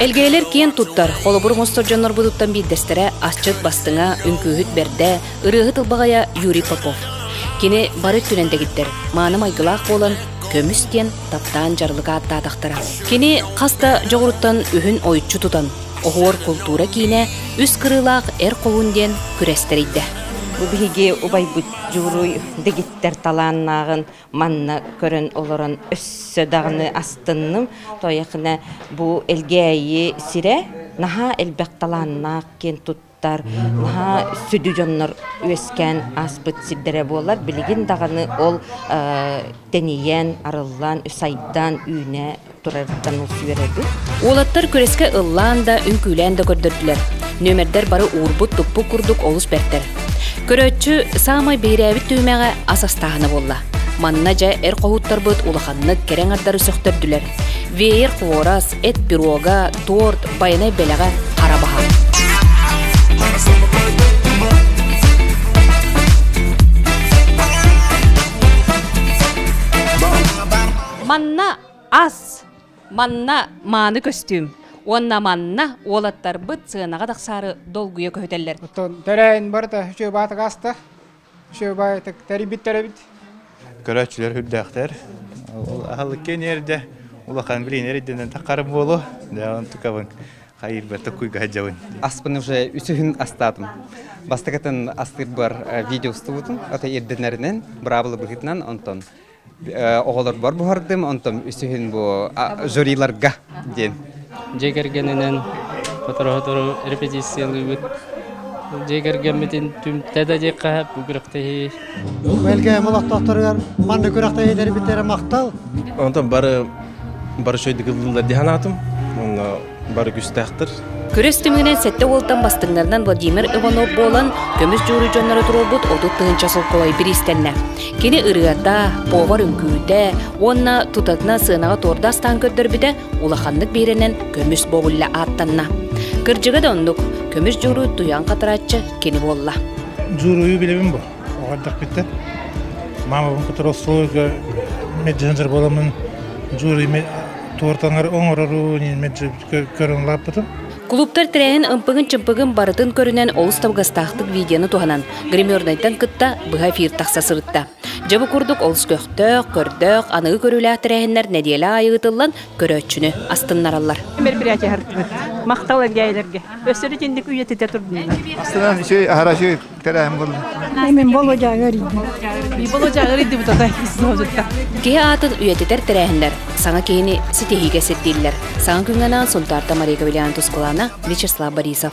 Элгээйлэр киэн туттар, холобур оҥостор дьоннорбутуттан биирдэстэрэ асчыт бастыҥа, үҥкүүһүт бэрдэ, ырыаһыт ылбаҕайа Юрий Попов. Кини бары өттүнэн дэгиттэр, мааны майгылаах буолан, көмүс диэн таптаан дьарылык ааттаатахтара. Кини хас да дьоҕуруттан үһүн ойуччу тутан, Оһуор култуура киинэ үс кырыылаах эр хоһуун диэн күрэс тэрийдэ. Бу биһиги убайбыт Дьууруй дэгиттэр талааннааҕын манна көрөн олорон өссө даҕаны астынным. Тоойахына бу Элгээйи сирэ наһаа элбэх талааннаах киэн туттар, наһаа сүдү дьоннор үөскээн ааспыт сирдэрэ буолар. Билигин даҕаны ол тэнийэн, арыллан, сайдан, үүнэ турарыттан олус үөрэбит. Уолаттар күрэскэ ыллаан да, үҥкүүлээн да көрдөрдүлэр. Нүөмэрдэр бары уурбут-туппут курдук олус бэртэр. Көрөөччү саамай биһирээбит түһүмэҕэ ас астааһына буолла. Манна дьэ эр хоһууттарбыт улаханнык кэрэ аҥардары сөхтөрдүлэр. Веер хворас, эт пирога, торт, байанай бэлэҕэ хара баһа. Манна ас, манна мааны көстүүм уонна манна уолаттарбыт сыанаҕа тахсаары долгуйа көһүтэллэр. Оттон тэрээһин барыта үчүгэй баатык ааста. Үчүгэй баайтык тэрийбиттэр эбит. Көрөөччүлэр үрдээхтэр. Аһылыкка эрдэ улахан билиин эрдинэн таххарым буолуо. Дьэ, онтукабын хайыырбар токуйга сылдьабын. Аспын уже үсүһүн астаатым. Бастакытын астыырбар видео устубутум. Ата ирдэнэринэн, быраабыла быһыытынан, онтон оҕолорбор буһардым, онтон үсүһүн бу жюриларга диэн. Дьиэ кэргэнинэн сотору-сотору репетициялыыбыт. Дьиэ кэргэммитин түмтэ да диэххэ бу күрэхтэһии. Элгээм олохтоохторугар манна күрэхтэһиилэрбитигэр махтал. Онтон бары бары үчүгэйдик ыллыыллар дии санаатым. Уонна бары күүстээхтэр. Күрэс түмүгүнэн сэттэ уолтан бастыҥнарынан Владимир Иванов буолан, көмүс дьууруй дьонноро туруорбут 30 тыһыынча солкуобай бириистэннэ. Кини ырыата, повар үҥкүүтэ уонна тутатына сыанаҕа туорда астаан көрдөрбүтэ улаханнык биһирэнэн көмүс бобулля ааттанна. Кырдьыга да оннук, көмүс дьууруй туйаан хатарааччы кини буолла. Дьууруйу билэбин бу. Оҕо эрдэхпиттэн. Мамабын кытары остуолга медженджер буоламмын дьууруй туортаҥар оҥорору меджи көрөн улааппытым. Клубтар тэрээһин ымпыгын-чымпыгын барытын көрүнэн олус табыгастаахтык видеоны туһанан, гримернайтан кытта быһа эфир тахса сырытта. Дьэ бу курдук олус көхтөөх, көрдөөх, аныгы көрүүлээх тэрээһиннэр нэдиэлэ аайы ыытыллан, көрөөччүнү астыннараллар. Мероприятие һартыбыт. Махтал элгээйлэргэ. Өссө итинник үйэтитэ турдуннар. Астынан үчүгэй аһара үчүгэй тэрээһин буолла. Мен Болодьа ыарыйдым. Болодьа ыарыйдыбыт отой. Киһи аатын үйэтитэр тэрээһиннэр саҥа киһини ситиһиигэ сирдииллэр. Саҥа күҥҥэ анаан Сунтаарта Мария Гавриляна Тускулана, Вячеслав Борисов.